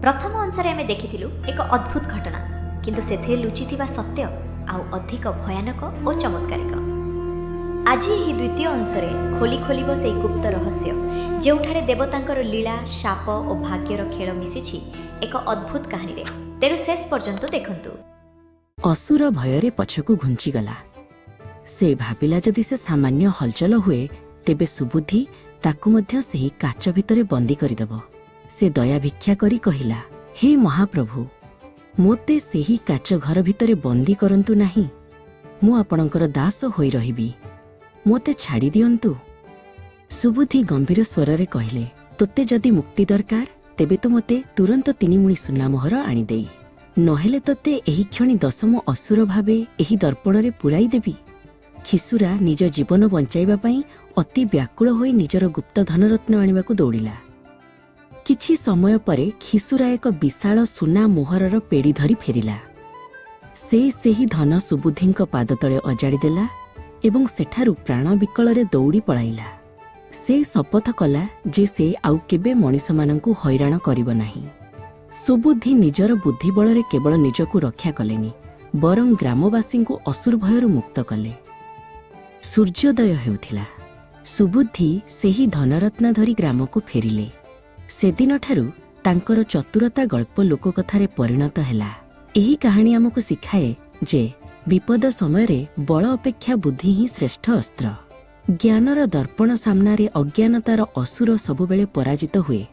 ପ୍ରଥମ ଅଂଶରେ ଆମେ ଦେଖିଥିଲୁ ଏକ ଅଦ୍ଭୁତ ଘଟଣା, କିନ୍ତୁ ସେଥିରେ ଲୁଚିଥିବା ସତ୍ୟ ଆଉ ଅଧିକ ଭୟାନକ ଓ ଚମତ୍କାରିକ। ଆଜି ଏହି ଦ୍ୱିତୀୟ ଅଂଶରେ ଖୋଲି ଖୋଲିବ ସେଇ ଗୁପ୍ତ ରହସ୍ୟ, ଯେଉଁଠାରେ ଦେବତାଙ୍କର ଲୀଳା, ଶାପ ଓ ଭାଗ୍ୟର ଖେଳ ମିଶିଛି ଏକ ଅଦ୍ଭୁତ କାହାଣୀରେ। ତେଣୁ ଶେଷ ପର୍ଯ୍ୟନ୍ତ ଦେଖନ୍ତୁ। ଅସୁର ଭୟରେ ପଛକୁ ଘୁଞ୍ଚିଗଲା। ସେ ଭାବିଲା, ଯଦି ସେ ସାମାନ୍ୟ ହଲଚଲ ହୁଏ, ତେବେ ସୁବୁଦ୍ଧି ତାକୁ ମଧ୍ୟ ସେହି କାଚ ଭିତରେ ବନ୍ଦୀ କରିଦେବ। ସେ ଦୟା ଭିକ୍ଷା କରି କହିଲା, "ହେ ମହାପ୍ରଭୁ, ମୋତେ ସେହି କାଚ ଘର ଭିତରେ ବନ୍ଦୀ କରନ୍ତୁ ନାହିଁ। ମୁଁ ଆପଣଙ୍କର ଦାସ ହୋଇ ରହିବି। ମୋତେ ଛାଡ଼ି ଦିଅନ୍ତୁ।" ସୁବୁଦ୍ଧି ଗମ୍ଭୀର ସ୍ୱରରେ କହିଲେ, "ତୋତେ ଯଦି ମୁକ୍ତି ଦରକାର, ତେବେ ତୁ ମୋତେ ତୁରନ୍ତ ତିନିମୁଣି ସୁନା ମୋହର ଆଣିଦେଇ, ନହେଲେ ତୋତେ ଏହି କ୍ଷଣି ଦଶମ ଅସୁର ଭାବେ ଏହି ଦର୍ପଣରେ ପୁରାଇ ଦେବି।" ଖିସୁରା ନିଜ ଜୀବନ ବଞ୍ଚାଇବା ପାଇଁ ଅତି ବ୍ୟାକୁଳ ହୋଇ ନିଜର ଗୁପ୍ତ ଧନରତ୍ନ ଆଣିବାକୁ ଦୌଡ଼ିଲା। କିଛି ସମୟ ପରେ ଖିସୁରା ଏକ ବିଶାଳ ସୁନା ମୋହରର ପେଡ଼ି ଧରି ଫେରିଲା। ସେ ସେହି ଧନ ସୁବୁଦ୍ଧିଙ୍କ ପାଦତଳେ ଅଜାଡ଼ି ଦେଲା ଏବଂ ସେଠାରୁ ପ୍ରାଣ ବିକଳରେ ଦୌଡ଼ି ପଳାଇଲା। ସେ ଶପଥ କଲା ଯେ ସେ ଆଉ କେବେ ମଣିଷମାନଙ୍କୁ ହଇରାଣ କରିବ ନାହିଁ। ସୁବୁଦ୍ଧି ନିଜର ବୁଦ୍ଧି ବଳରେ କେବଳ ନିଜକୁ ରକ୍ଷା କଲେନି, ବରଂ ଗ୍ରାମବାସୀଙ୍କୁ ଅସୁର ଭୟରୁ ମୁକ୍ତ କଲେ। ସୂର୍ଯ୍ୟୋଦୟ ହେଉଥିଲା। ସୁବୁଦ୍ଧି ସେହି ଧନରତ୍ନ ଧରି ଗ୍ରାମକୁ ଫେରିଲେ। ସେଦିନଠାରୁ ତାଙ୍କର ଚତୁରତା ଗଳ୍ପ ଲୋକକଥାରେ ପରିଣତ ହେଲା। ଏହି କାହାଣୀ ଆମକୁ ଶିଖାଏ ଯେ ବିପଦ ସମୟରେ ବଳ ଅପେକ୍ଷା ବୁଦ୍ଧି ହିଁ ଶ୍ରେଷ୍ଠ ଅସ୍ତ୍ର। ଜ୍ଞାନର ଦର୍ପଣ ସାମ୍ନାରେ ଅଜ୍ଞାନତାର ଅସୁର ସବୁବେଳେ ପରାଜିତ ହୁଏ।